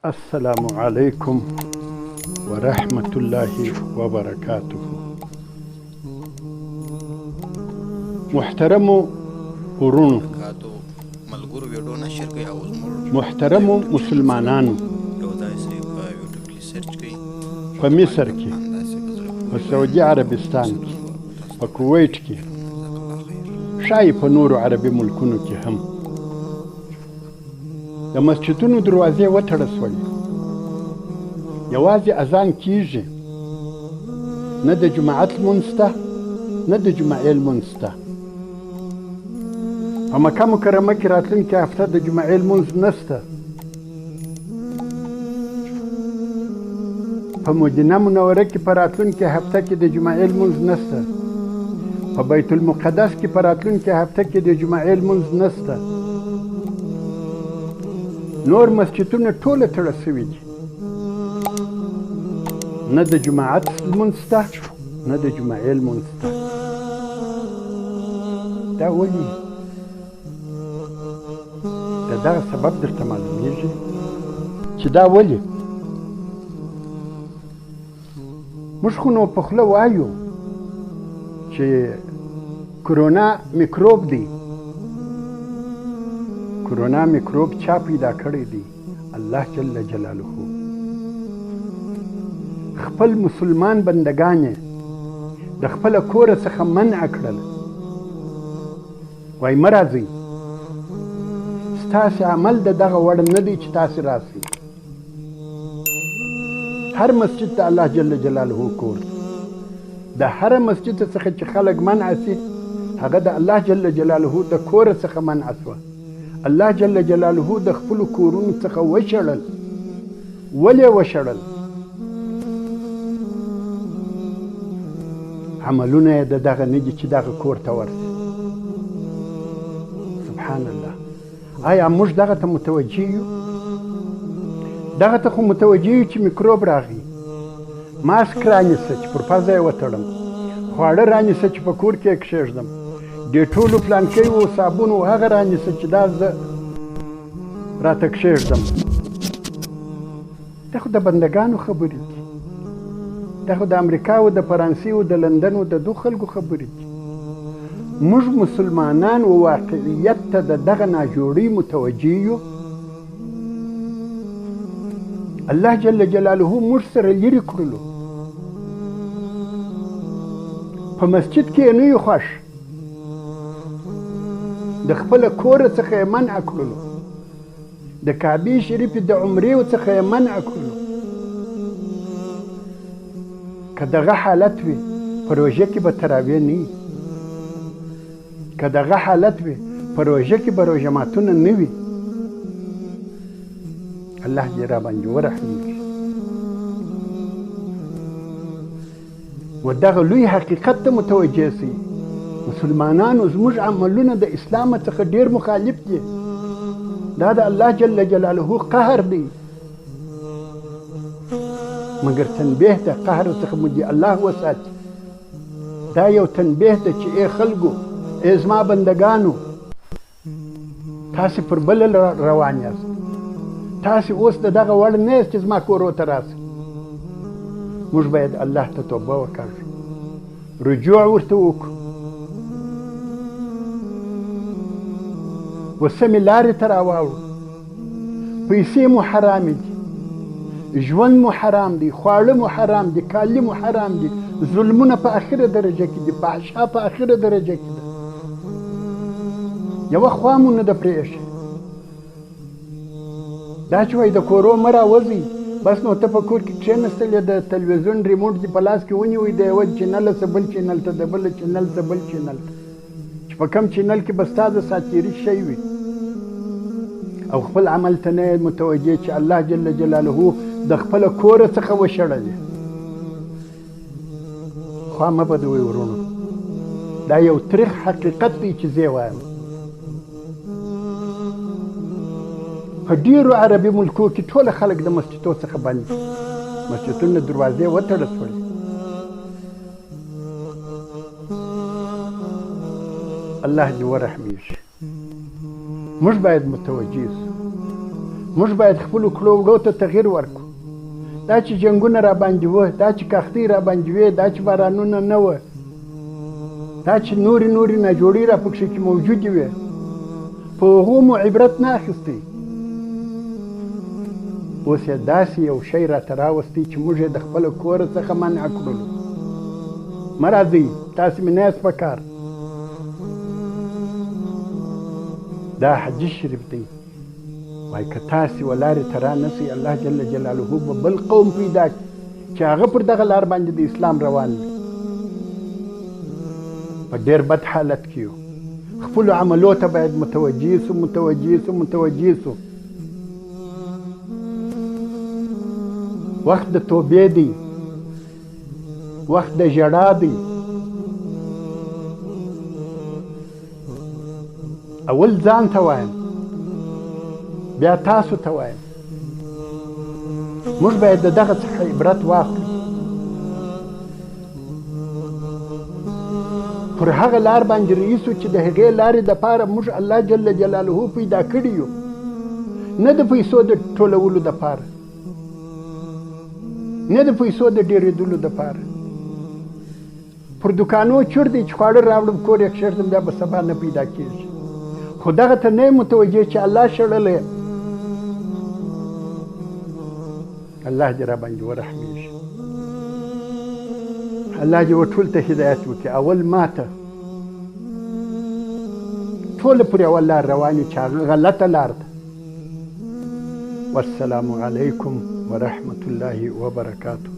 السلام علیکم ورحمة الله وبرکاته. محترمو ورونو، محترمو مسلمانانو، په مصر کې، په سعودي عربستان کې، په کویټ کې، ښایي په نورو عربي ملکونو کې هم د مسجدونو دروازې وتړل شولې. یوازې اذان کیږي، نه د جماعت لمونځ شته، نه د جمعې لمونځ شته. په مکه مکرمه کې راتلونکې هفته د جمعې لمونځ نشته. په مدینه منوره کې په راتلونکې هفته کې د جمعې لمونځ نشته. په بیت المقدس کې په راتلونکې هفته کې د جمعې لمونځ نشته. نور مسجدونه ټوله تړل شوي دي، نه د جماعت لمونځ شته، نه د جمعې لمونځ شته. دا ولې؟ د دغه سبب درته معلومیږي چې دا ولې؟ موږ خو نو په خوله وایو چې کرونا میکروب دی. کرونا میکروب چا پیدا کړی دی؟ الله جل جلاله. خپل مسلمان بندگان یې د خپله کوره څخه منع کړل، وایي مه راځئ، ستاسې عمل د دغه وړ نه دی چې تاسې راسئ. هر مسجد ته الله جل جلاله کور دی. د هر مسجد څخه چې خلک منع سي، هغه د الله جل جلاله د کوره څخه منع سوه. الله جل جلاله د خپلو کورونو څخه وشړل. ولې وشړل؟ عملونه یې د دغه نه دي چې دغه کور ته ورسي. سبحان الله. آیا موږ دغه ته متوجه یو؟ دغه ته خو متوجه یو چې میکروب راغی، ماسک رانیسه چې پر پزه یې وتړم، خواړه رانیسه چې په کور کې یې کښېږدم، ډیټولو پلانکی و صابون و هغه رانیسه چې دا زه راته کښېږدم. دا خو د بندګانو خبرې دي، دا خو د امریکا و د فرانسې و د لندن و د دو خلکو خبرې دي. موږ مسلمانان و واقعیت ته د دغه ناجوړۍ متوجه یو. الله جل جلاله موږ سره لرې کړلو. په مسجد کې یې نه یو خوښ، د خپله کوره څخه یې منع کړلو، د کعبې شریفې د عمرې څخه یې منع کړلو. که دغه حالت وي په روژه کې به تراویح نه وي، که دغه حالت وي په روژه کې به روژه ماتونه نه وي. الله دې را باندې ورحمېږي. و دغه لوی حقیقت ته متوجه سئ. مسلمانانو زموږ عملونه د اسلام څخه ډیر مخالف دي. دا د الله جل جلاله قهر دی، مګر تنبیه د قهر څخه مو دې الله وساتي. دا یو تنبیه ده چې ای خلکو، ای زما بندګانو، تاسې پر بله روان یاست، تاسې اوس د دغه وړ نه یاست چې زما کورو ته راسئ. موږ باید الله ته توبه وکړو، رجوع ورته وکړو، و سمې لارې ته راواوړو. پیسې مو حرامې دي، ژوند مو حرام دی، خواړه مو حرام دي، کالي مو حرام دي، ظلمونه په اخره درجه کې دي، فحشا په اخره درجه کې ده. یوه خوا مو نه ده پرې ایښې. دا چې وایي د کورو مه راوځئ، بس نو ته په کور کې کښېنستلې، د تلویزیون ریموټ دې په لاس کې ونیوی، د یوه چینله څه بل چینل ته، د بل چینل څه بل چینل ته، چې په کم چینل کې به ستا د ساتیري شی وي، او خپل عمل ته نه یې متوجه چې الله جل جلاله د خپله کوره څخه وشړلې. خوا مه بدوئ وروڼو، دا یو تریخ حقیقت دی چې زه وایم. په ډیرو عربي ملکو کې ټوله خلک د مسجدو څخه بند دي، مسجدونو دروازې وتړل شولې. الله دې ورحمېږي. موږ باید متوجه شو، موږ باید خپلو کړو وړو ته تغییر ورکړو. دا چې جنګونه را باندې وه، دا چې کاختۍ را باندې وې، دا چې بارانونه نه وه، دا چې نورې نورې ناجوړۍ را پکښې کې موجودې وې، په هغو مو عبرت نه اخیستی. اوس یې داسې یو شی راته راوستی چې موږ یې د خپله کوره څخه منع کړلو. مه راځئ، تاسې مې نه یاست په کار. دا حجي شریف دی. وای که تاسې و لارې ته را نه سئ، الله جل جلاله به بل قوم پیدا کړي چې هغه پر دغه لار باندې د اسلام روان وي. په ډېر بد حالت کې یو. خپلو عملو ته باید متوجه سو، متوجه سو، متوجه سو. وخت د توبې دی، وخت د ژړا دی. اول ځان ته وایم، بیا تاسو ته وایم، موږ باید د دغه څخه عبرت واخلو. پر هغه لار باندې رهي سو چې د هغې لارې دپاره موږ الله جل جلاله پیدا کړي یو، نه د پیسو د ټولولو دپاره، نه د پیسو د ډېرېدلو دپاره. پر دوکانو چور دی چې خواړه راوړم، کور یې کښېږدم، بیا به سبا نه پیدا کېږي. خو دغه ته نه یم متوجه چې الله شړلی یم. الله دې راباندې ورحمېږي، الله دې و ټول ته هدایت وکړي. اول ماته ټوله پر یوه لار روان یو چې هغه غلطه لار ده. والسلام علیکم ورحمة الله وبرکاته.